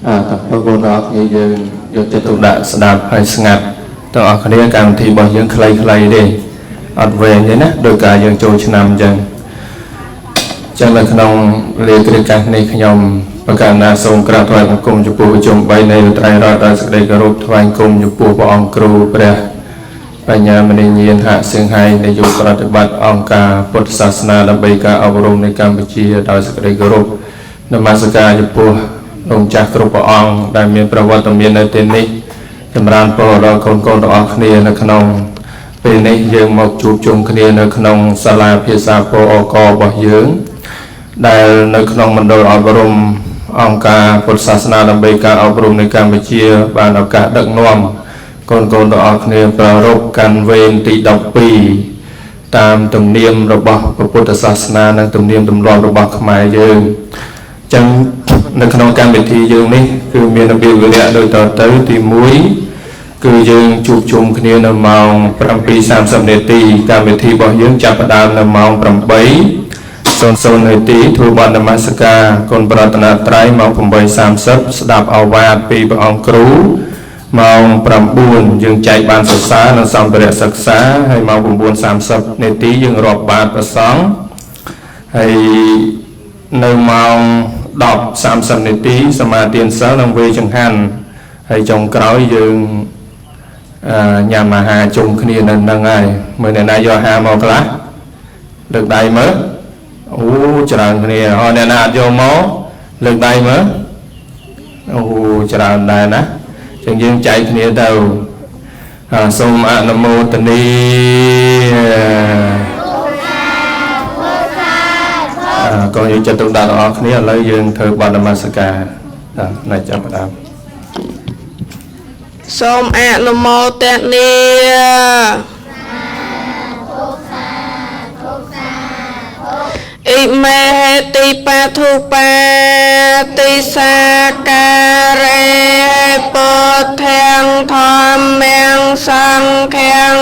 អើតបងប្អូនទាំងអស់គ្នាយើងយកចិត្តទុកដាក់ស្ដាប់ហើយស្ងាត់ទាំងអស់គ្នាកម្មវិធីរបស់យើងខ្លីៗទេអត់វែងទេណាដោយការយើងចូលឆ្នាំអញ្ចឹងចឹងនៅក្នុងលាគ្រាកាសនេះខ្ញុំប្រកាសណាសូមក្រាបថ្វាយបង្គំចំពោះប្រជុំ3នៃត្រៃរតន៍ដោយសេចក្តីគោរពថ្វាយគុំចំពោះព្រះអង្គគ្រូព្រះបញ្ញាមនីញាណហសៀងហៃនាយកប្រតិបត្តិអង្គការពុទ្ធសាសនាដើម្បីការអប់រំនៅកម្ពុជាដោយសេចក្តីគោរពនមស្ការចំពោះលោកម្ចាស់គ្រប់ព្រះអង្គដែលមានប្រវត្តិមាននៅទីនេះចម្រើនពរដល់កូនកូនទាំងអស់គ្នានៅក្នុងពេលនេះយើងមកជួបជុំគ្នានៅក្នុងសាលាភាសាពអករបស់យើងដែលនៅក្នុងមណ្ឌលអប់រំអង្គការពុទ្ធសាសនាដើម្បីការអប់រំនៅកម្ពុជាបានឱកាសដឹកនាំកូនកូនទាំងអស់គ្នាប្រារព្ធកាន់វេនទី12តាមទំនៀមរបស់ពុទ្ធសាសនានិងទំនៀមទម្លាប់របស់ខ្មែរយើងចឹងនៅក្នុងកម្មវិធីយើងនេះគឺមានរបៀបវិរៈដូចតទៅទី1គឺយើងជួបជុំគ្នានៅម៉ោង7:30នាទីកម្មវិធីរបស់យើងចាប់ផ្ដើមនៅម៉ោង8:00នាទីធ្វើបទនមស្ការគុណប្រតនត្រ័យម៉ោង8:30ស្ដាប់ឱវាទពីព្រះអង្គគ្រូម៉ោង9យើងចែកបានសរសើរនិងសម្ភារៈសិក្សាហើយម៉ោង9:30នាទីយើងរាប់បាតព្រះសង្ឃហើយនៅម៉ោង10:30នាទីសមាទានសិលនិងវេចង្ហាន់ហើយចុងក្រោយយើងញ៉ាំអាហារជុំគ្នានៅនឹងហើយមើលអ្នកណាយកអាហារមកខ្លះលើកដៃមើលអូច្រើនគ្នាអរអ្នកណាអត់យកមកលើកដៃមើលអូច្រើនដែរណាចឹងយើងចែកគ្នាទៅសូមអនុមោទនាក៏យើងចិត្តទុកដាក់ទាំងអស់គ្នាឥឡូវយើងធ្វើបទនមស្ការណាចាប់ផ្ដើម សូមអនុមោទនាអ៊ីមេហេតិបាធុបាតិសាការេពុទ្ធាំធម្មំសង្ឃំ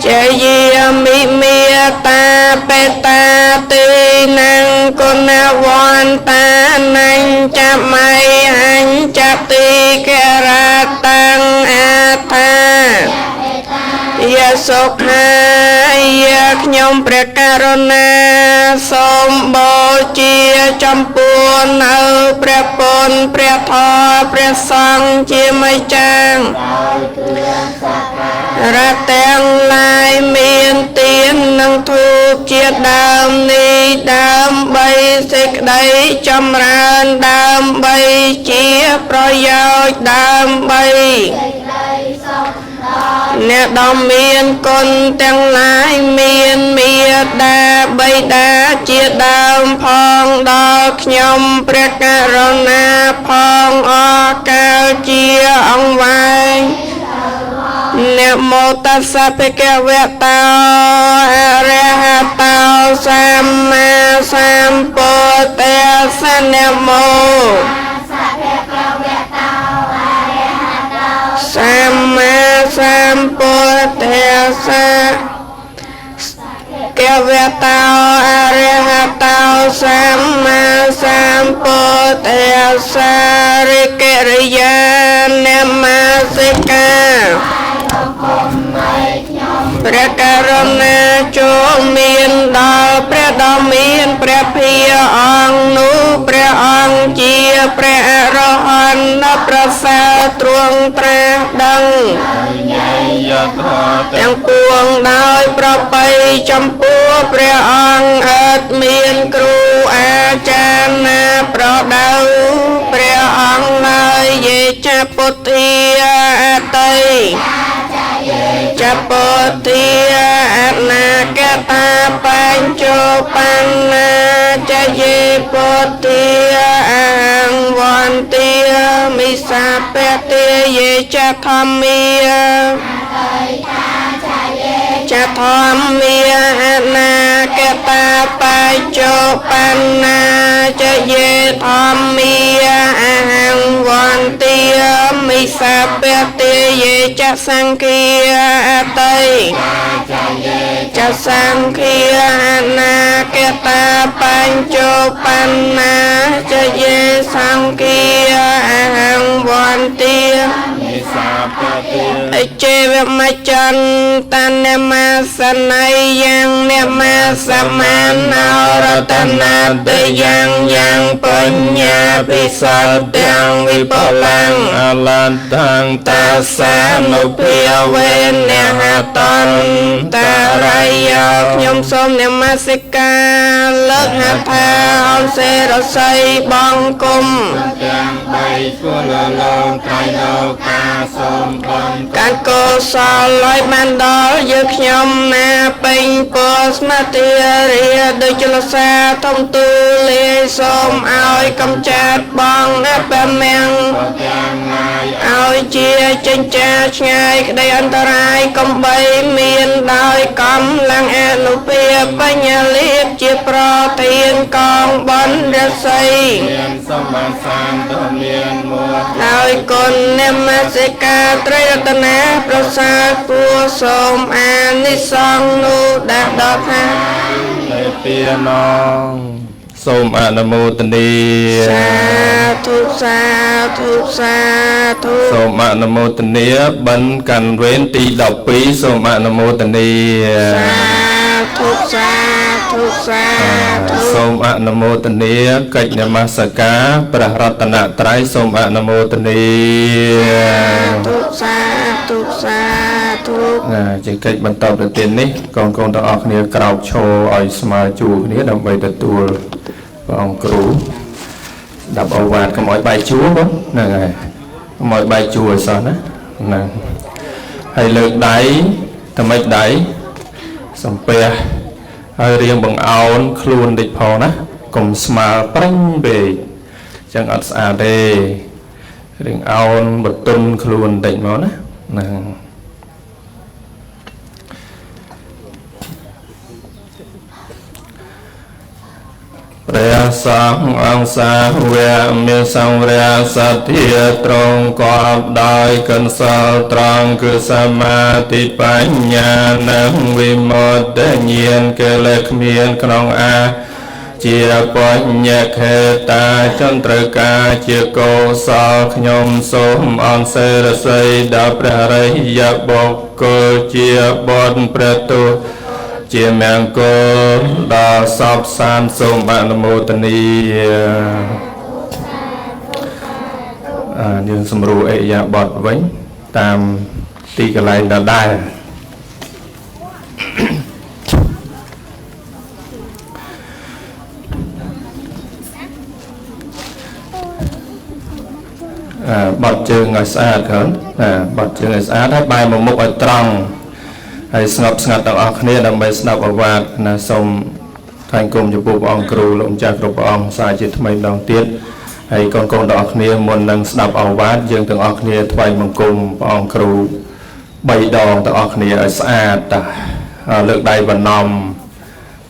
ជយាមិមេតាបេតាទីនੰគុណវន្តានញ្ចមៃអញ្ចតិករតាំងអាថាយសុខាយខ្ញុំព្រះករុណាសូមបូជាចំពោះនៅព្រះពុទ្ធព្រះធម៌ព្រះសង្ឃជាម្ចាស់រទាំងឡាយមានទាននិងធូបជាដើមនេះដើម្បីសេចក្តីចម្រើនដើម្បីជាប្រយោជន៍ដើម្បីអ្នកដ៏មានគុណទាំងឡាយមានមេដាបិតាជាដើមផងដល់ខ្ញុំព្រះករុណាផងអស់កាលជាអង្វែងនមោតស្សៈភិក្ខវតោអរហតោសម្មាសម្ពុទ្ធស្សៈនមោសម្មាសម្ពុទ្ធស្សៈកវតោអរហតោសម្មាសម្ពុទ្ធស្សៈរិកិរិយានមសិកាព្រះករុណាចូលមានដល់ព្រះដ៏មានព្រះភិយអង្គនោះព្រះអង្គជាព្រះអរហន្តប្រសើរទ្រង់ត្រាស់ដឹងទាំងពួងដោយប្របីចំពោះព្រះអង្គឥតមានគ្រូអាចារ្យណាប្រដៅព្រះអង្គឡើយយេចពុទ្ធាអតីចពុទ្ធាអនាគតាបញ្ចុបណ្ណាចយេពុទ្ធាអង្វន្ទាមិសាពតិយេចធម្មាចធម្មាអនាគតាបញ្ចុបណ្ណាចយេធម្មាអង្វន្ទាមិសាពតិយេចសង្ឃាអតីចសង្ឃាអនាគតាបញ្ចុបណ្ណាចយេសង្ឃា អចេវមច្ចន្តានមាសន័យយ៉ាងនមាសមាណោរតនាតយ៉ាងយ៉ាងបញ្ញាពិសទាំងវិបលាំង អលន្តង តាសានុភាវេនហតន្តារាយខ្ញុំសូមនមស្ការលើកហត្ថាអនសេរស័យបង្គំ ទាំងបីពលលងត្រៃលោកាសូមបង កានកុសលឲ្យបានដល់យើងខ្ញុំណាពេញពោស្មាធិរាដូចចលសាធំទូលាយសូមឲ្យកំចាត់បងអបមៀង ទាំងឡាយ ឲ្យជាចិញ្ចាឆ្ងាយក្តីអន្តរាយកំបីមានដោយកម្លាំងអនុភាពបញ្ញាលៀបជាប្រធានកងបនរស័យ មានសម្មាសានទមានមួ ដោយគុណនមស្ការត្រៃរតនាប្រសាទគួសូមអានិសង្សនោះដាក់ដល់ថា នេពានងសូមអនុមោទនា សាធុសាធុសាធុ សូមអនុមោទនាបិណ្ឌកាន់វេនទី12សូមអនុមោទនា សាធុសាធុសាធុ សូមអនុមោទនាកិច្ចនមស្ការព្រះរតនត្រ័យសូមអនុមោទនា ធុសាធុសាធុ ណាជាកិច្ចបន្តទៅទៀតនេះកូនកូនទាំងអស់គ្នាក្រោកឈរឲ្យស្មើជួរគ្នាដើម្បីទទួលព្រះអង្គគ្រូស្ដាប់អូវាទកុំឲ្យបែកជួរបងហ្នឹងហើយកុំឲ្យបែកជួរឲ្យសោះណាហ្នឹងហើយលើកដៃតែមិនដៃសំពះហើយរៀងបង្អោនខ្លួនតិចផងណាកុំស្មើប្រេញពេកអញ្ចឹងអត់ស្អាតទេរៀងអោនបន្ទន់ខ្លួនបន្តិចមកណាហ្នឹងព្រះសង្ឃអង្គសាវៈមានសង្វរសទ្ធាត្រង់កបដោយកន្សលត្រង់គឺសមាធិបញ្ញានិងវិមុតតិញ្ញាណកិលេសគ្មានក្នុងអាជាបញ្ញខេតាចន្ទ្រកាជាកុសលខ្ញុំសូមអនសេរស័យដល់ព្រះរិយបុគ្គលជាបុណ្យព្រះទុជាមង្គលដល់សពសានសូមអនុមោទនាយើងសម្រួលអិយាបថវិញតាមទីកន្លែងដដែលបត់ជើងឲ្យស្អាតហ្នឹងណាបត់ជើងឲ្យស្អាតហើយបែរមកមុខឲ្យត្រង់ហើយស្ងប់ស្ងាត់ទាំងអស់គ្នាដើម្បីស្ដាប់ឱវាទណាសូមថ្លែងគុំចំពោះព្រះអង្គគ្រូលោកម្ចាស់គ្រប់ព្រះអង្គសាជាថ្មីម្ដងទៀតហើយកូនៗទាំងអស់គ្នាមុននឹងស្ដាប់ឱវាទយើងទាំងអស់គ្នាថ្វាយបង្គំព្រះអង្គគ្រូ3ដងទាំងអស់គ្នាឲ្យស្អាតតាលើកដៃបណ្ណំ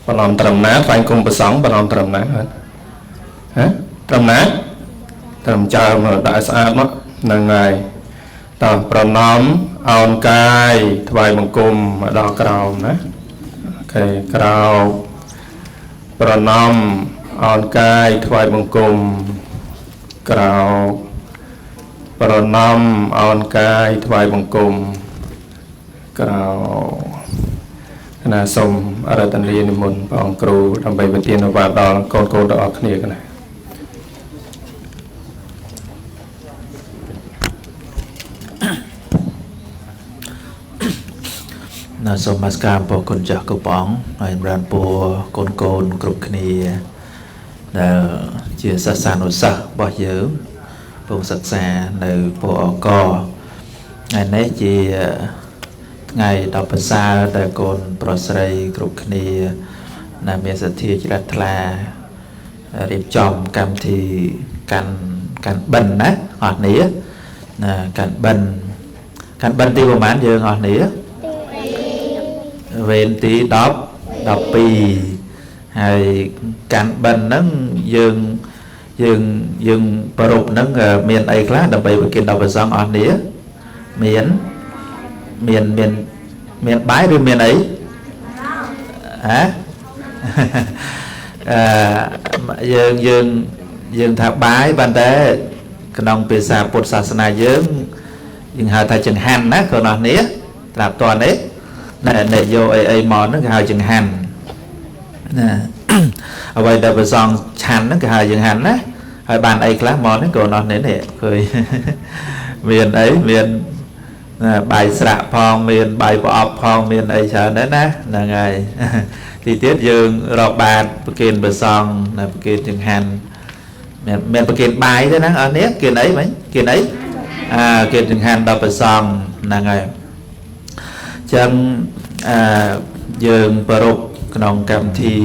បណ្ណំត្រឹមណាថ្លែងគុំព្រះសង្ឃបណ្ណំត្រឹមណាហ៎ត្រឹមណាត្រឹមចើមដាក់ឲ្យស្អាតមកហ្នឹងហើយតោះប្រណំអោនកាយថ្វាយបង្គំមកដល់ក្រោមណាអូខេក្រោបប្រណំអោនកាយថ្វាយបង្គំក្រោបប្រណំអោនកាយថ្វាយបង្គំក្រោបណាសូមអរតនីនិមន្តព្រះអង្គគ្រូដើម្បីប្រទានឱវាទដល់កូនៗទាំងអស់គ្នាកណា ណាសូមនមស្ការពរគុណចាស់គ្រប់ព្រះអង្គហើយចម្រើនពរកូនកូនគ្រប់គ្នាដែលជាសាសនានុសិស្សរបស់យើងកំពុងសិក្សានៅពអកថ្ងៃនេះជាថ្ងៃដ៏ប្រសើរដែលកូនប្រុសស្រីគ្រប់គ្នាដែលមានសទ្ធាជ្រះថ្លារៀបចំកម្មវិធីកាន់បិណ្ឌណាអស់គ្នាណាកាន់បិណ្ឌទីប្រហែលយើងអស់គ្នាវេនទី10 12ហើយកាន់បិណ្ឌហ្នឹងយើងយើងប្រពហ្នឹងមានអីខ្លះដើម្បីប្រគេនដល់ព្រះសង្ឃអស់គ្នាមានមានមានមានបាយឬមានអីហ៎យើងយើងយើងថាបាយប៉ុន្តែក្នុងភាសាពុទ្ធសាសនាយើង យើងហៅថាចង្ហាន់ណាកូនអស់នេះត្រាប់តនេះណែអ្នកយកអីអីមកហ្នឹងគេហៅចង្ហាន់ណាអ្វីដែលព្រះសង្ឃឆាន់ហ្នឹងគេហៅចង្ហាន់ណាហើយបានអីខ្លះមកហ្នឹងកូនអស់នេះនេះឃើញមានអីមានបាយស្រាក់ផងមានបាយប្រអប់ផងមានអីច្រើនដែរណាហ្នឹងហើយទីទៀតយើងរកបាតប្រគេនព្រះសង្ឃណាប្រគេនចង្ហាន់មានប្រគេនបាយទេណាអស់នេះគេនអីមិញគេនអីអាគេចង្ហាន់ដល់ព្រះសង្ឃហ្នឹងហើយចឹងអឺយើងប្រពក្នុងកម្មវិធី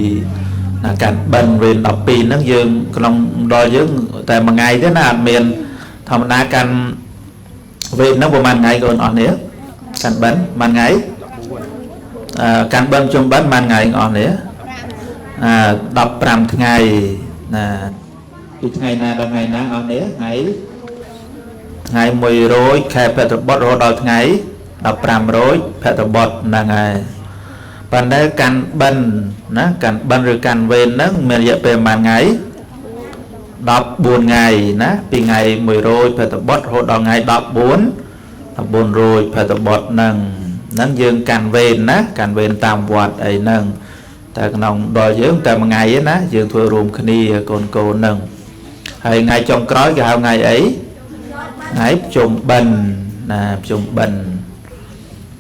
កាន់បិណ្ឌវេន12ហ្នឹងយើងក្នុងដល់យើងតែមួយថ្ងៃទេណាអត់មានធម្មតាកាន់វេនហ្នឹងប្រហែលថ្ងៃកូនអស់នេះកាន់បិណ្ឌប្រហែលថ្ងៃអឺកាន់បិណ្ឌជុំបិណ្ឌប្រហែលថ្ងៃអស់នេះអា15ថ្ងៃណាពីថ្ងៃណាដល់ថ្ងៃណាអស់នេះថ្ងៃ100ខែភទ្របទរហូតដល់ថ្ងៃ15រោចភទ្របទហ្នឹងហើយប៉ុន្តែកាន់បិណ្ឌណាកាន់បិណ្ឌឬកាន់វេនហ្នឹងមានរយៈពេលប្រហែលថ្ងៃ14ថ្ងៃណាពីថ្ងៃ100ភទ្របទរហូតដល់ថ្ងៃ14រោចភទ្របទហ្នឹងហ្នឹងយើងកាន់វេនណាកាន់វេនតាមវត្តអីហ្នឹងតែក្នុងដល់យើងតែមួយថ្ងៃឯណាយើងធ្វើរួមគ្នាកូនកូនហ្នឹងហើយថ្ងៃចុងក្រោយគេហៅថ្ងៃអីថ្ងៃភ្ជុំបិណ្ឌណាភ្ជុំបិណ្ឌ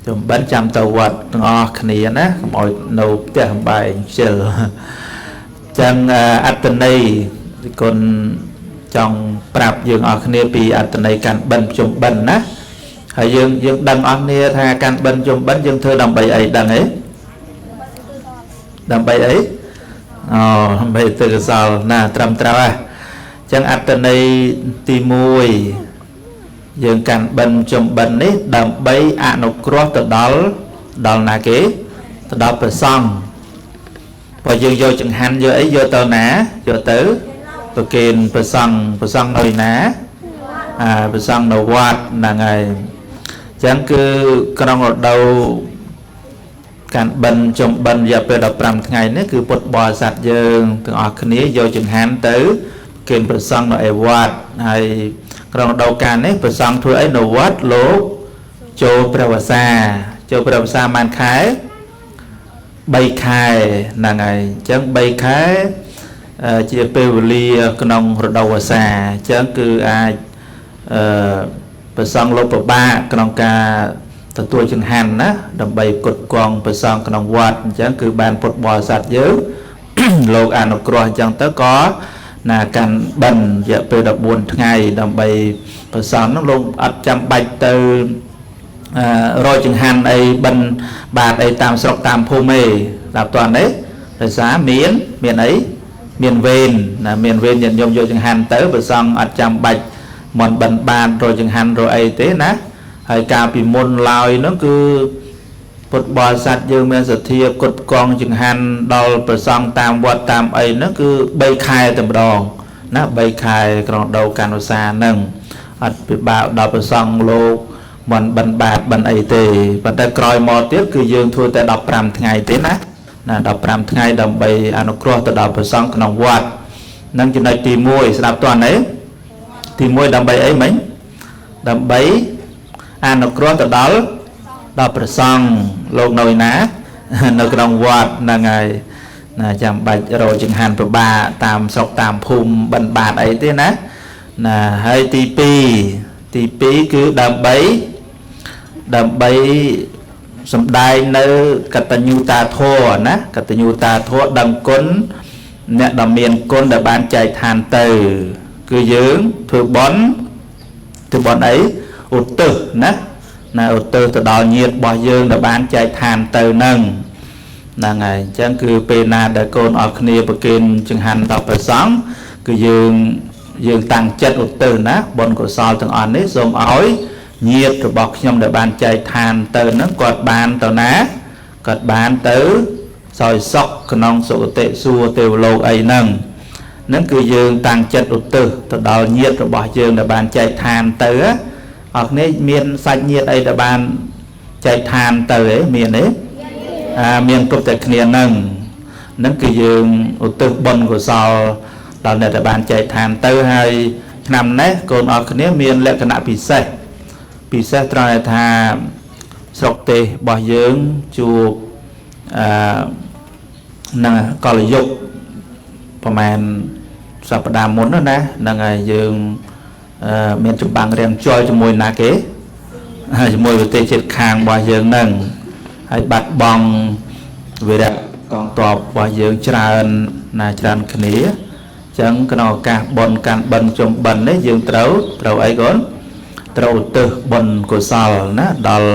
ជុំបិណ្ឌចាំទៅវត្តទាំងអស់គ្នាណាកុំឲ្យនៅផ្ទះសំបែងខ្ជិលចឹងអត្តន័យគុណចង់ប្រាប់យើងអស់គ្នាពីអត្តន័យកាន់បិណ្ឌភ្ជុំបិណ្ឌណាហើយយើងដឹងអស់គ្នាថាកាន់បិណ្ឌភ្ជុំបិណ្ឌយើងធ្វើដើម្បីអីដឹងទេដើម្បីអីអូដើម្បីទៅកុសលណាត្រឹមត្រូវហ៎ចឹងអត្តន័យទី1យើងកាន់បិណ្ឌជុំបិណ្ឌនេះដើម្បីអនុគ្រោះទៅដល់ណាគេទៅដល់ព្រះសង្ឃព្រោះយើងយកចង្ហាន់យកអីយកទៅណាយកទៅប្រគេនព្រះសង្ឃព្រះសង្ឃនៅណាអាព្រះសង្ឃនៅវត្តហ្នឹងហើយចឹងគឺក្នុងរដូវកាន់បិណ្ឌជុំបិណ្ឌរយៈពេល15ថ្ងៃនេះគឺពុទ្ធបរិស័ទយើងទាំងអស់គ្នាយកចង្ហាន់ទៅប្រគេនព្រះសង្ឃនៅឯវត្តហើយក្នុងរដូវកាលនេះព្រះសង្ឃធ្វើអីនៅវត្តលោកចូលព្រះវស្សាចូលព្រះវស្សាប៉ុន្មានខែ3ខែហ្នឹងហើយអញ្ចឹង3ខែជាពេលវេលាក្នុងរដូវវស្សាអញ្ចឹងគឺអាចព្រះសង្ឃលោកពិបាកក្នុងការទទួលចង្ហាន់ណាដើម្បីផ្គត់ផ្គង់ព្រះសង្ឃក្នុងវត្តអញ្ចឹងគឺបានពុទ្ធបរិស័ទយើងលោកអនុគ្រោះអញ្ចឹងទៅក៏ណាកាន់បិណ្ឌរយៈពេល14ថ្ងៃដើម្បីព្រះសង្ឃហ្នឹងលោកអត់ចាំបាច់ទៅរកចង្ហាន់អីបិណ្ឌបាតអីតាមស្រុកតាមភូមិទេដល់តនេះដោយសារមានអីមានវេនណាមានវេនញាតិញោមយកចង្ហាន់ទៅព្រះសង្ឃអត់ចាំបាច់មិនបិណ្ឌបាតរកចង្ហាន់រកអីទេណាហើយកាលពីមុនឡើយហ្នឹងគឺពុទ្ធបរិស័ទយើងមានសទ្ធាគុតកងចង្ហាន់ដល់ព្រះសង្ឃតាមវត្តតាមអីហ្នឹងគឺ3ខែតែម្ដងណា3ខែក្នុងរដូវកាន់វស្សាហ្នឹងអត់ពិបាកដល់ព្រះសង្ឃលោកមិនបិណ្ឌបាតបិណ្ឌអីទេប៉ុន្តែក្រោយមកទៀតគឺយើងធ្វើតែ15ថ្ងៃទេណាណា15ថ្ងៃដើម្បីអនុគ្រោះទៅដល់ព្រះសង្ឃក្នុងវត្តនឹងចំណុចទី1ស្ដាប់ទាន់ទេទី1ដើម្បីអីមិញដើម្បីអនុគ្រោះទៅដល់ព្រះសង្ឃលោកនៅឯណានៅក្នុងវត្តហ្នឹងហើយណាចាំបាច់រកចង្ហាន់ពិបាកតាមស្រុកតាមភូមិបិណ្ឌបាតអីទេណាណាហើយទី2គឺដើម្បីសំដែងនៅកតញ្ញូតាធម៌ណាកតញ្ញូតាធម៌ដឹងគុណអ្នកដែលមានគុណដែលបានចែកឋានទៅគឺយើងធ្វើបុណ្យអីឧទ្ទិសណាណាឧទ្ទិសទៅដល់ញាតិរបស់យើងដែលបានចែកឋានទៅហ្នឹងហ្នឹងហើយអញ្ចឹងគឺពេលណាដែលកូនអស់គ្នាប្រគេនចង្ហាន់ដល់ព្រះសង្ឃគឺយើងតាំងចិត្តឧទ្ទិសណាបុណ្យកុសលទាំងអស់នេះសូមឲ្យញាតិរបស់ខ្ញុំដែលបានចែកឋានទៅហ្នឹងគាត់បានទៅណាគាត់បានទៅសោយសុខក្នុងសុគតិសួគ៌ទេវលោកអីហ្នឹងហ្នឹងគឺយើងតាំងចិត្តឧទ្ទិសទៅដល់ញាតិរបស់យើងដែលបានចែកឋានទៅអស់គ្នាមានសាច់ញាតិអីដែលបានចែកឋានទៅឯងមានទេអាមានគ្រប់តែគ្នាហ្នឹងហ្នឹងគឺយើងឧទ្ទិសបុណ្យកុសលដល់អ្នកដែលបានចែកឋានទៅហើយឆ្នាំនេះកូនអស់គ្នាមានលក្ខណៈពិសេស ពិសេសត្រង់ថាស្រុកទេសរបស់យើងជួបអឺនឹងកលយុគប្រហែលសប្តាហ៍មុនណាហ្នឹងហើយយើងមានចម្បាំងរាំងជល់ជាមួយណាគេជាមួយប្រទេសជិតខាងរបស់យើងហ្នឹងហើយបាត់បង់វីរៈកងទ័ពរបស់យើងច្រើនណាច្រើនគ្នាអញ្ចឹងក្នុងឱកាសបុណ្យកាន់បិណ្ឌជុំបិណ្ឌនេះយើងត្រូវអីកូនត្រូវឧទ្ទិសបុណ្យកុសលណាដល់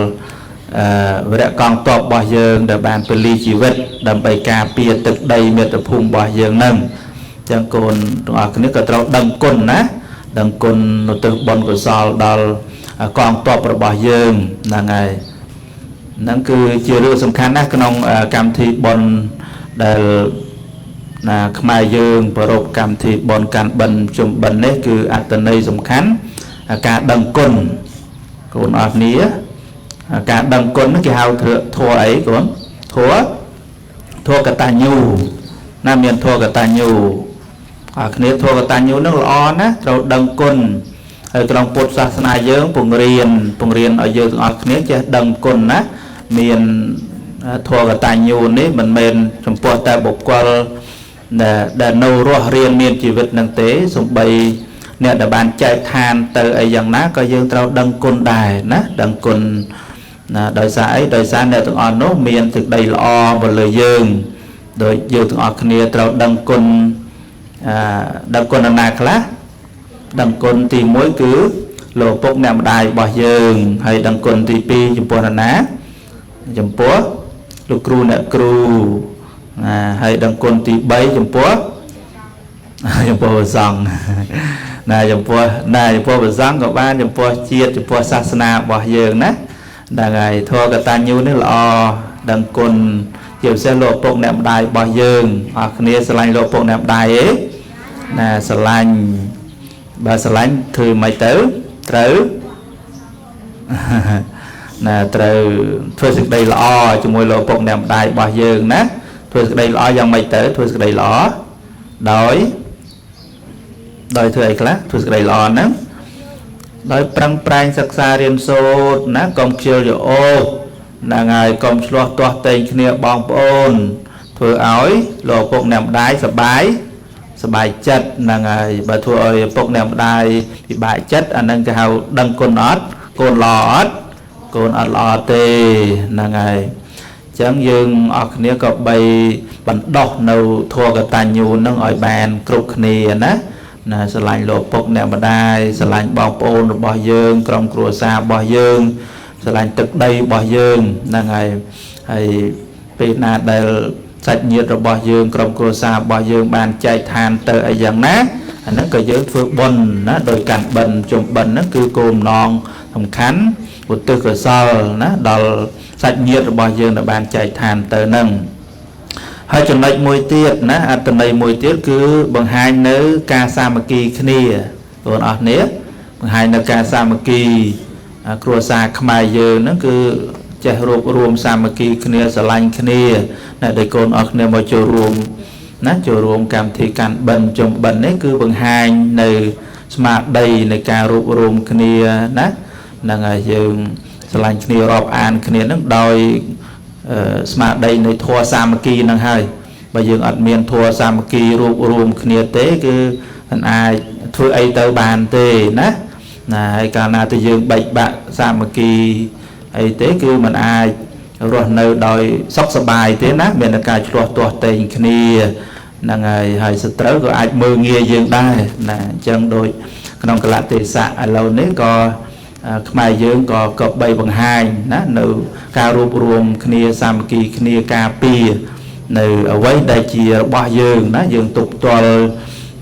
វីរៈកងទ័ពរបស់យើងដែលបានពលីជីវិតដើម្បីការពារទឹកដីមាតុភូមិរបស់យើងហ្នឹងអញ្ចឹងកូនទាំងអស់គ្នាក៏ត្រូវដឹងគុណណាដឹងគុណឧទ្ទិសបុណ្យកុសលដល់កងទ័ពរបស់យើងហ្នឹងហើយហ្នឹងគឺជារឿងសំខាន់ណាស់ក្នុងកម្មវិធីបុណ្យដែលណាខ្មែរយើងប្រារព្ធកម្មវិធីបុណ្យកាន់បិណ្ឌជុំបិណ្ឌនេះគឺអត្ថន័យសំខាន់ការដឹងគុណកូនអស់គ្នាការដឹងគុណគេហៅធម៌អីកូនធម៌កតញ្ញូណាមានធម៌កតញ្ញូអស់គ្នាធម៌កតញ្ញូនឹងល្អណាស់ត្រូវដឹងគុណហើយក្នុងពុទ្ធសាសនាយើងពង្រៀនឲ្យយើងទាំងអស់គ្នាចេះដឹងគុណណាមានធម៌កតញ្ញូនេះមិនមែនចំពោះតែបុគ្គលដែលនៅរស់រានមានជីវិតនឹងទេសំបីអ្នកដែលបានចែកឋានទៅអីយ៉ាងណាក៏យើងត្រូវដឹងគុណដែរណាដឹងគុណណាដោយសារអីដោយសារអ្នកទាំងអស់នោះមានសេចក្តីល្អមកលើយើងដោយយើងទាំងអស់គ្នាត្រូវដឹងគុណដឹងគុណណាខ្លះដឹងគុណទី1គឺលោកពុកអ្នកម្ដាយរបស់យើងហើយដឹងគុណទី2ចំពោះណាចំពោះលោកគ្រូអ្នកគ្រូណាហើយដឹងគុណទី3ចំពោះព្រះសង្ឃណាចំពោះព្រះសង្ឃក៏បានចំពោះជាតិចំពោះសាសនារបស់យើងណាហ្នឹងហើយធម៌កតញ្ញូនេះល្អដឹងគុណជាពិសេសលោកពុកអ្នកម្ដាយរបស់យើងអស់គ្នាស្រឡាញ់លោកពុកអ្នកម្ដាយទេណាស្រឡាញ់បើស្រឡាញ់ធ្វើមិនទៅត្រូវណាត្រូវធ្វើសេចក្តីល្អជាមួយលោកពុកអ្នកម្ដាយរបស់យើងណាធ្វើសេចក្តីល្អយ៉ាងម៉េចទៅធ្វើសេចក្តីល្អដោយធ្វើអីខ្លះធ្វើសេចក្តីល្អហ្នឹងដោយប្រឹងប្រែងសិក្សារៀនសូត្រណាកុំខ្ជិលយោអូសហ្នឹងហើយកុំឆ្លោះទាស់ទែងគ្នាបងប្អូនធ្វើឲ្យលោកពុកអ្នកម្ដាយសប្បាយចិត្តហ្នឹងហើយបើធ្វើឲ្យពុកអ្នកម្ដាយពិបាកចិត្តអាហ្នឹងគេហៅដឹងគុណអត់កូនល្អអត់កូនអត់ល្អទេហ្នឹងហើយអញ្ចឹងយើងអស់គ្នាក៏បីបណ្ដោះនៅធម៌កតញ្ញូហ្នឹងឲ្យបានគ្រប់គ្នាណាណាស្រឡាញ់លោកពុកអ្នកម្ដាយស្រឡាញ់បងប្អូនរបស់យើងក្រុមគ្រួសាររបស់យើងស្រឡាញ់ទឹកដីរបស់យើងហ្នឹងហើយហើយពេលណាដែលសាច់ញាតិរបស់យើងក្រុមគ្រួសាររបស់យើងបានចែកឋានទៅអីយ៉ាងណាអាហ្នឹងក៏យើងធ្វើបុណ្យណាដោយកាន់បិណ្ឌជុំបិណ្ឌហ្នឹងគឺគោលបំណងសំខាន់ឧទ្ទិសកុសលណាដល់សាច់ញាតិរបស់យើងដែលបានចែកឋានទៅហ្នឹងហើយចំណុចមួយទៀតណាអត្ថន័យមួយទៀតគឺបង្ហាញនៅការសាមគ្គីគ្នាបងប្អូនអស់គ្នាបង្ហាញនៅការសាមគ្គីគ្រួសារខ្មែរយើងហ្នឹងគឺចេះរួបរួមសាមគ្គីគ្នាស្រឡាញ់គ្នាណាដែលកូនអស់គ្នាមកចូលរួមណាចូលរួមកម្មវិធីកាន់បិណ្ឌជុំបិណ្ឌនេះគឺបង្ហាញនៅស្មារតីនៃការរួបរួមគ្នាណាហ្នឹងហើយយើងស្រឡាញ់គ្នារាប់អានគ្នាហ្នឹងដោយស្មារតីនៃធម៌សាមគ្គីហ្នឹងហើយបើយើងអត់មានធម៌សាមគ្គីរួបរួមគ្នាទេគឺមិនអាចធ្វើអីទៅបានទេណាណាហើយកាលណាទៅយើងបែកបាក់សាមគ្គីអីទេគឺមិនអាចរស់នៅដោយសុខសប្បាយទេណាមានការឆ្លោះទាស់ទែងគ្នាហ្នឹងហើយហើយសត្រូវក៏អាចមើលងាយយើងដែរណាអញ្ចឹងដូចក្នុងកលៈទេសៈឥឡូវនេះក៏ខ្មែរយើងក៏បីបង្ហាញណានៅការរួបរួមគ្នាសាមគ្គីគ្នាការពារនៅអ្វីដែលជារបស់យើងណាយើងទប់ទល់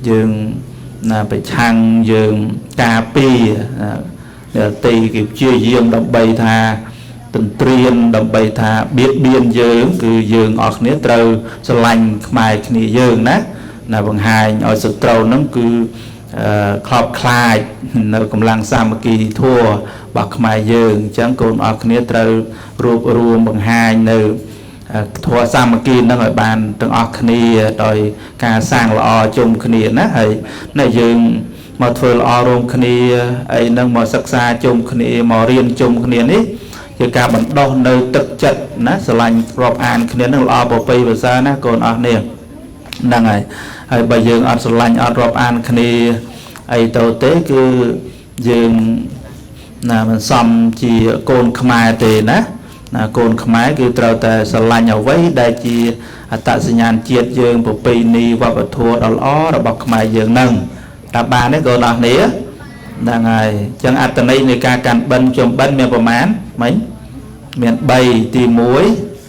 យើងណាប្រឆាំងយើងការពារអ្នកទីគេព្យាយាមដើម្បីថាទន្ទ្រានដើម្បីថាបៀតបៀនយើងគឺយើងអស់គ្នាត្រូវស្រឡាញ់ខ្មែរគ្នាយើងណាណាបង្ហាញឲ្យសត្រូវហ្នឹងគឺខ្លោបខ្លាចនៅកម្លាំងសាមគ្គីធម៌របស់ខ្មែរយើងអញ្ចឹងកូនអស់គ្នាត្រូវរួបរួមបង្ហាញនៅធម៌សាមគ្គីនឹងឲ្យបានទាំងអស់គ្នាដោយការសាងល្អជុំគ្នាណាហើយនៅយើង មកធ្វើល្អរួមគ្នាអីនឹងមកសិក្សាជុំគ្នាមករៀនជុំគ្នានេះជាការបណ្ដុះនៅទឹកចិត្តណាស្រឡាញ់រាប់អានគ្នានឹងល្អប្រពៃប្រសើរណាកូនអស់នេះហ្នឹងហើយហើយបើយើងអត់ស្រឡាញ់អត់រាប់អានគ្នាអីទៅទេគឺយើងណាមិនសមជាកូនខ្មែរទេណាណាកូនខ្មែរគឺត្រូវតែស្រឡាញ់អ្វីដែលជាអត្តសញ្ញាណជាតិយើងប្រពៃណីវប្បធម៌ដ៏ល្អរបស់ខ្មែរយើងហ្នឹងតើបានទេកូនអស់នេះហ្នឹងហើយអញ្ចឹងអត្ថន័យនៃការកាន់បិណ្ឌជុំបិណ្ឌមានប្រមាណមិញមាន3ទី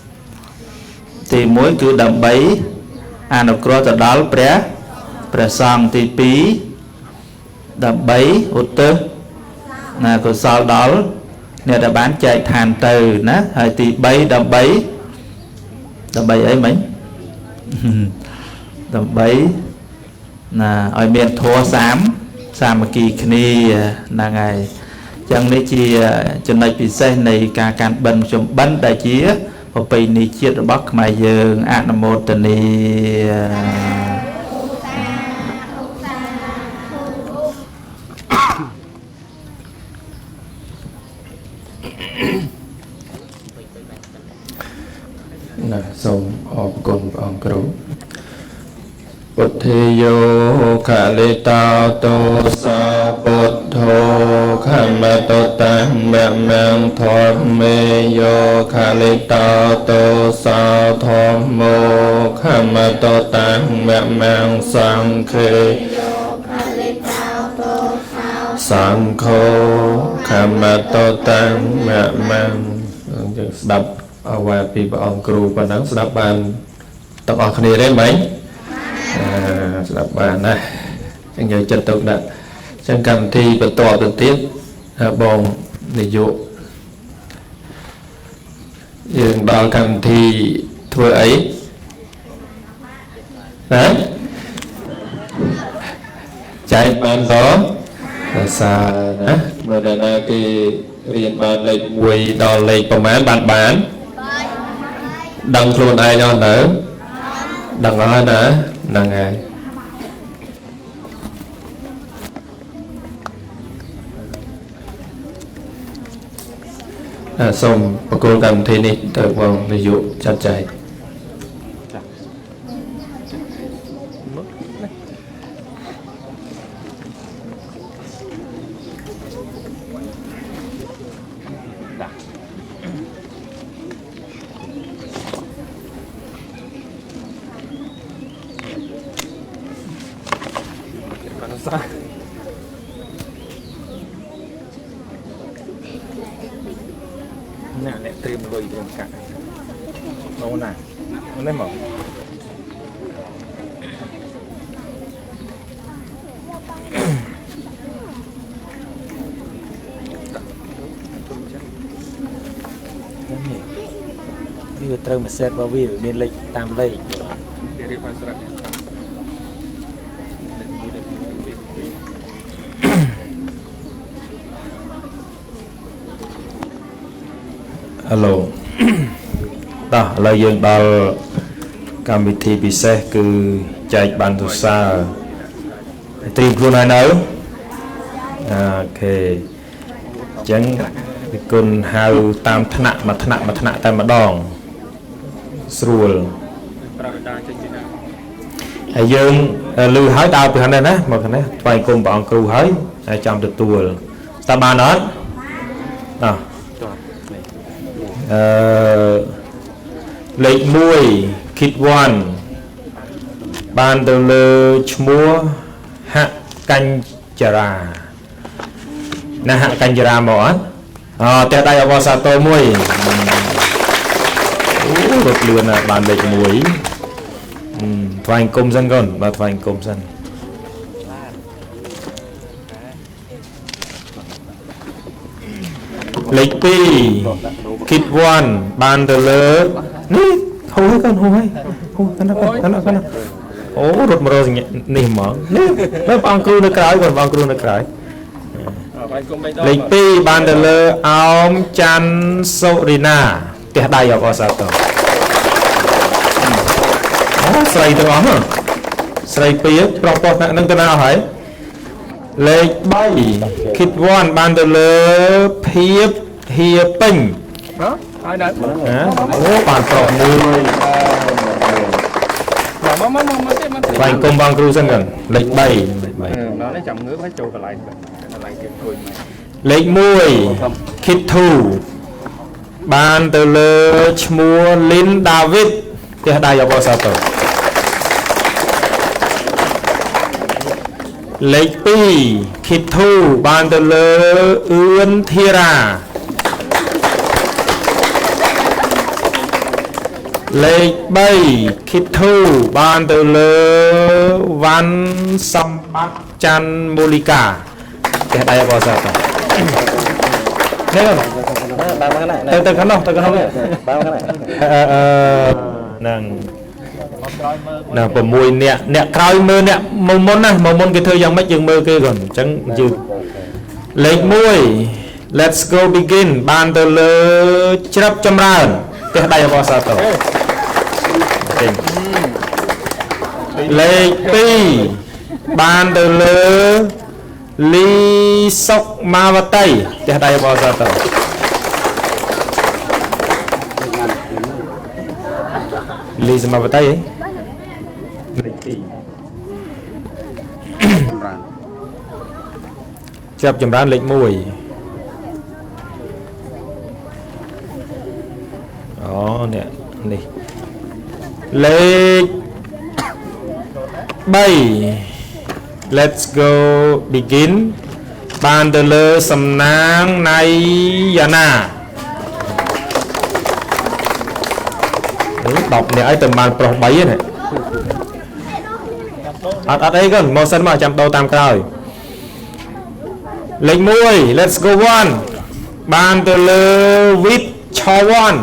1ទី1គឺដើម្បីអនុគ្រោះទៅដល់ព្រះសង្ឃទី2ដើម្បីឧទ្ទិសណាកុសលដល់អ្នកដែលបានចែកឋានទៅណាហើយទី3ដើម្បីអីមិញដើម្បីណាឲ្យមានធម៌សាមគ្គីគ្នាហ្នឹងហើយអញ្ចឹងនេះជាចំណុចពិសេសនៃការកាន់បិណ្ឌជុំបិណ្ឌដែលជាប្រពៃណីជាតិរបស់ខ្មែរយើងអនុមោទនាណាសូមអរគុណព្រះអង្គគ្រូពុទ្ធាយោខលិតោទោសាពុទ្ធោខមតតាំមមੰធម្មេយោខលិតោទោសាធម្មោខមតតាំមមੰសង្ឃេសង្ឃោខមតតាំមមੰយើងស្ដាប់អវ៉ាពីព្រះអង្គគ្រូប៉ុណ្ណឹងស្ដាប់បានទាំងអស់គ្នាទេមិញស្ដាប់បានណាអញ្ចឹងយើងចិត្តទុកដាក់អញ្ចឹងកម្មវិធីបន្តទៅទៀតបងនាយកយើងដល់កម្មវិធីធ្វើអីណាចែកបានតសាណាមើលដល់ណាគេរៀនបានលេខ1ដល់លេខប្រមាណបានដឹងខ្លួនឯងអត់នៅដឹងអត់ណាហ្នឹងហើយសូមប្រគល់កម្មវិធីនេះទៅបងនាយកចាត់ចែងអ្នកត្រៀមលុយត្រៀមកាក់នោះណានេះមកនេះវាត្រូវមួយសេតរបស់វាមានលេខតាមលេខរៀបឲ្យស្រាប់ហៅឡូតោះឥឡូវយើងដល់កម្មវិធីពិសេសគឺចែកបានសរសើរត្រៀមខ្លួនហើយនៅអូខេអញ្ចឹងវិគុណហៅតាមថ្នាក់មួយថ្នាក់មួយថ្នាក់តែម្ដងស្រួលហើយយើងលឺហើយដើរពីខាងនេះណាមកខាងនេះថ្វាយគុំព្រះអង្គគ្រូហើយហើយចាំទទួលស្ដាប់បានអត់អោះលេខ1 Kid 1បានទៅលើឈ្មោះហកញ្ចរាណាហកញ្ចរាមកអត់អូផ្ទះដៃអបអសាទរមួយអូរត់លឿនណាស់បានលេខ1ថ្វាយគុំសិនកូនបាទថ្វាយគុំសិនលេខ2 Kid 1បានទៅលើនេះហូរហើយកូនហូរហើយហូរកណ្ណាអូរត់មករកនេះហ្មងនេះមើលព្រះអង្គគ្រូនៅក្រោយកូនព្រះអង្គគ្រូនៅក្រោយលេខ2បានទៅលើអោមច័ន្ទសុរីណាផ្ទះដៃអបអសាទរអូស្រីទាំងអស់ស្រីពីរប្រុសប្រុសនឹងទៅណាអស់ហើយ លេខ3 Kid 1បានទៅលើភាពហៀពេញ ហើយនៅ អូបានប្រុសមួយ មកមកមកទៀតមក បាញ់គុំបងគ្រូសិនហ្នឹងលេខ3លេខ3 ដល់នេះចាំងើបឲ្យចូលកន្លែងកន្លែងគេអង្គុយមក លេខ1 Kid 2បានទៅលើឈ្មោះលីនដាវីតផ្ទះដៃអបអរសាទរលេខ2 Kid 2បានទៅលើអឿនធីរ៉ាលេខ3 Kid 2បានទៅលើវ៉ាន់សម្បត្តិច័ន្ទមូលីកាផ្ទះដៃអបអរសាទរនេះទៅខាងនោះទៅខាងនោះ បានខាងនេះ អឺហ្នឹងណា6នាក់អ្នកក្រោយមើលអ្នកមុនណាមុនគេធ្វើយ៉ាងម៉េចយើងមើលគេគាត់អញ្ចឹងយឺលេខ1 Let's go begin បានទៅលើច្រាប់ចម្រើនផ្ទះដៃអបអរសាទរលេខ2បានទៅលើលីសុកម៉ាវតីផ្ទះដៃអបអរសាទរលីសមាវតីលេខ2ចាប់ចម្រើនលេខ1អូនេះនេះលេខ3 Let's go begin បានទៅលើសំណាងណៃយ៉ាណា10នាក់ឲ្យទៅបានប្រុស3ហ្នឹងអត់អត់អីគាត់មកសិនមកចាំដូរតាមក្រោយលេខ1 Let's go 1បានទៅលើវិតឆវ័ន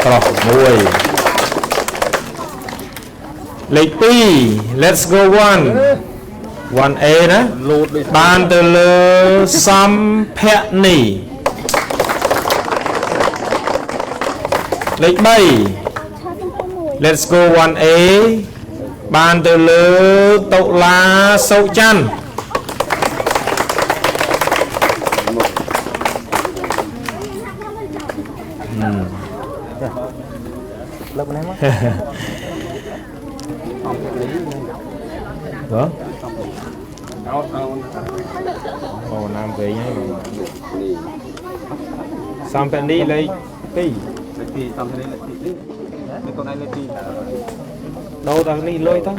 ប្រុស1លេខ2 Let's go 1 1A ណាបានទៅលើសំភនីលេខ3 Let's go 1A បានទៅលើតុលាសុច័ន្ទ លើកម្នាក់មក បាទ អត់អត់ អូណាមវិញហើយសំភនីលេខ2លេខ2សំភនីលេខ2នេះកូនឯងលេខ2ដូរដល់នេះលុយទៅ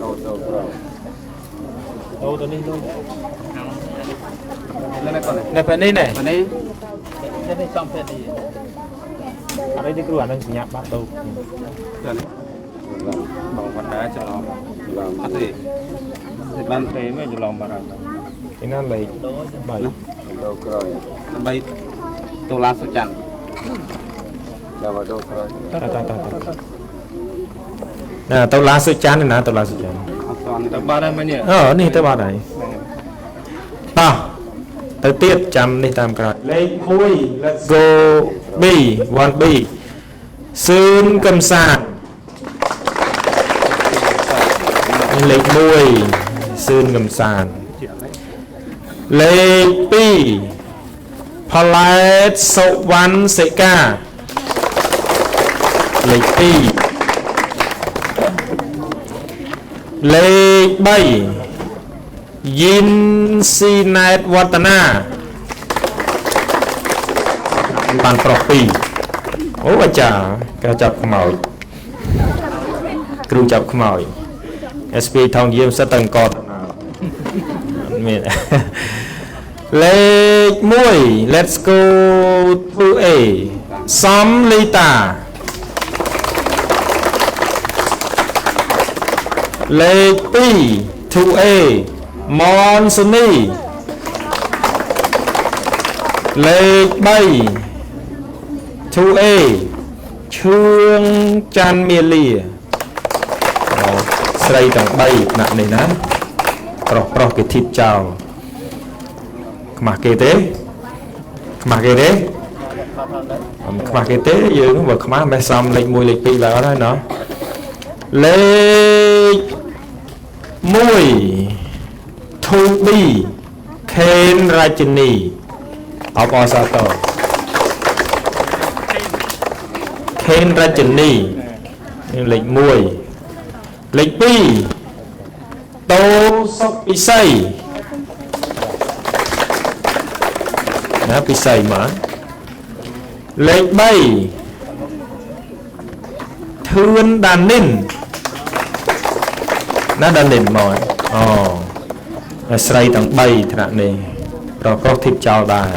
ដូរដូរក្រោយដូរទៅនេះលុយ នេះកូន នេះពេលនេះនេះ នេះនេះសំភនី អត់អីទេគ្រូអានឹងសញ្ញាបាត់ដូរ បងវណ្ណាច្រឡំអត់ទេបានទេមិនច្រឡំបាត់ហើយ ឯណាលេខ3ដូរក្រោយ ដើម្បីតុលាសុច័ន្ទ ចាំមកដូរក្រោយ តតតណាតុលាសុច័ន្ទណាតុលាសុច័ន្ទ អត់ទៅបាត់ហើយមិញ អូនេះទៅបាត់ហើយតោះទៅទៀតចាំនេះតាមក្រោយលេខ1 Let's go B 1B សឿនកឹមសានលេខ1សឿនកឹមសានលេខ2ផលែតសុវណ្ណសិកាលេខ2លេខ3យិនស៊ីណែតវឌ្ឍនាបានប្រុស2អូអាចារ្យគេចាប់ខ្មោចគ្រូចាប់ខ្មោច SP ថងយាមសិតតែអង្គតមានលេខ1 Let's go 2A សំលីតាលេខ2 2A មនសុនីលេខ3 2A ឈឿងច័ន្ទមាលាស្រីទាំង3ថ្នាក់នេះណាប្រុសប្រុសគេធីបចោលខ្មាស់គេទេខ្មាស់គេទេមិនខ្មាស់គេទេយើងបើខ្មាស់មិនសមលេខ1លេខ2ឡើយអត់ហើយណោះលេខ 1 to B ខេនរាជនីអបអរសាទរខេនរាជនីលេខ1លេខ2តូសុកពិសីណាពិសីមកលេខ3ធឿនដានិនណាដានិនមកអូស្រីទាំង3ថ្នាក់នេះប្រកបធីបចោលដែរ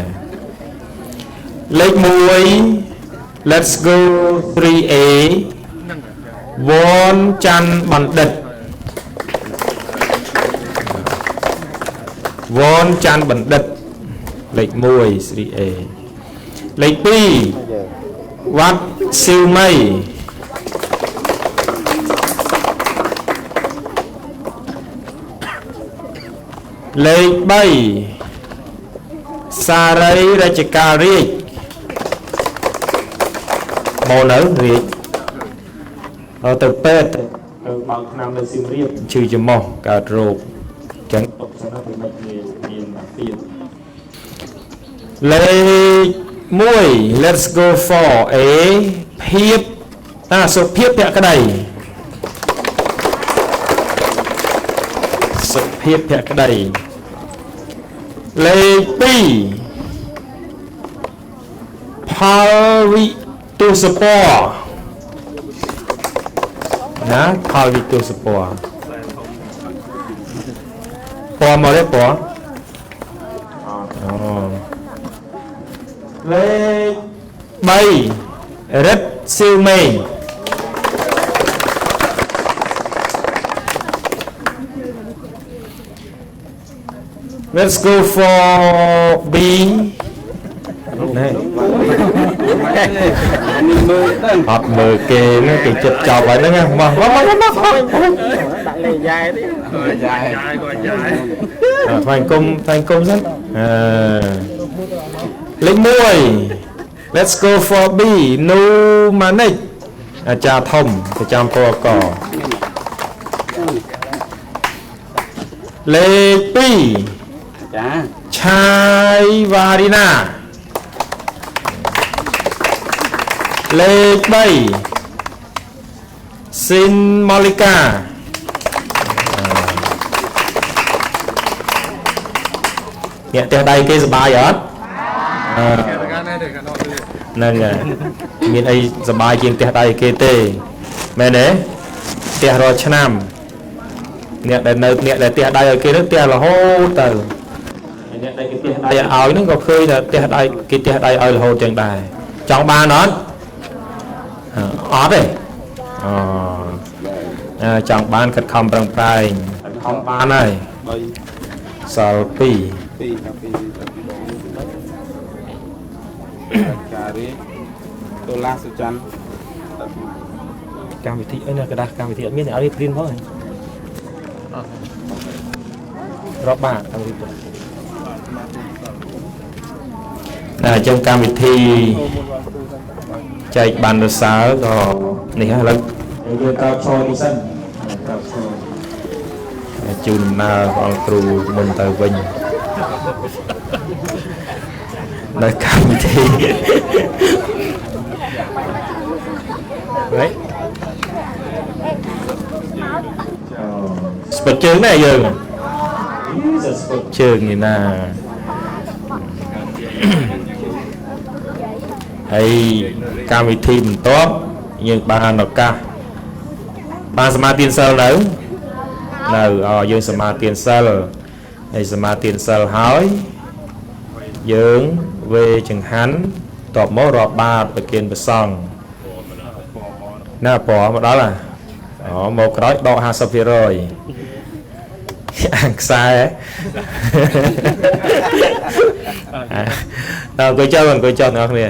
លេខ1 Let's go 3A វ៉នច័ន្ទបណ្ឌិតវ៉នច័ន្ទបណ្ឌិតលេខ1 3A លេខ2វត្តស៊ីវមីលេខ3សារីរាជការរាជមកនៅរាជទៅពេទ្យទៅបើកថ្នាំនៅសៀមរាបឈឺច្រមុះកើតរោគអញ្ចឹងទុកសិនណាពីមិនមានអាពាធលេខ1 Let's go for A ភាពអាសុភាពភក្តីសុភាពភក្តីលេខ2ផលវិទុសពរណាផលវិទុសពរពរមកទេពរអូលេខ3រិទ្ធស៊ីវមេង Let's go for B នេះអត់មើលគេហ្នឹងគេចិត្តចប់ហើយហ្នឹងមកមកមកដាក់លេខយ៉ែទេយ៉ែគាត់យ៉ែថ្វាយគុំថ្វាយគុំសិនអឺលេខ1 Let's go for B នូម៉ានិចអាចារ្យធំប្រចាំពកលេខ2ចាឆាយវ៉ារីណាលេខ3ស៊ីនម៉ូលីកាអ្នកផ្ទះដៃគេសប្បាយអត់ហ្នឹងហើយមានអីសប្បាយជាងផ្ទះដៃគេទេមែនទេផ្ទះរាល់ឆ្នាំអ្នកដែលនៅអ្នកដែលផ្ទះដៃឲ្យគេនោះផ្ទះរហូតទៅអ្នកដែលគេផ្ទះដៃឲ្យហ្នឹងក៏ឃើញថាផ្ទះដៃគេផ្ទះដៃឲ្យរហូតទាំងដែរចង់បានអត់អត់ទេអូចង់បានខិតខំប្រឹងប្រែងខំបានហើយសល់2 2 ការីដុល្លារសុច័ន្ទកម្មវិធីអីណាกระดาษកម្មវិធីអត់មានឲ្យព្រីនផងរាប់បាតកម្មវិធីណាអញ្ចឹងកម្មវិធីចែកបានរសើរក៏នេះឥឡូវយើងតបឈរនេះសិនតបឈរជូនដំណើរដល់គ្រូមុនទៅវិញនៅកម្មវិធីហើយស្ពតជើងដែរយើងស្ពតជើងនេះណាហើយកម្មវិធីបន្ទាប់យើងបានឱកាសបានសមាទានសិលនៅយើងសមាទានសិលហើយសមាទានសិលហើយយើងវេចង្ហាន់តបមករាប់បាតប្រគេនព្រះសង្ឃណាពណ៌មកដល់ហ៎អូមកក្រោយដក 50% អាងខ្សែដល់អង្គុយចុះអង្គុយចុះអ្នកគ្នា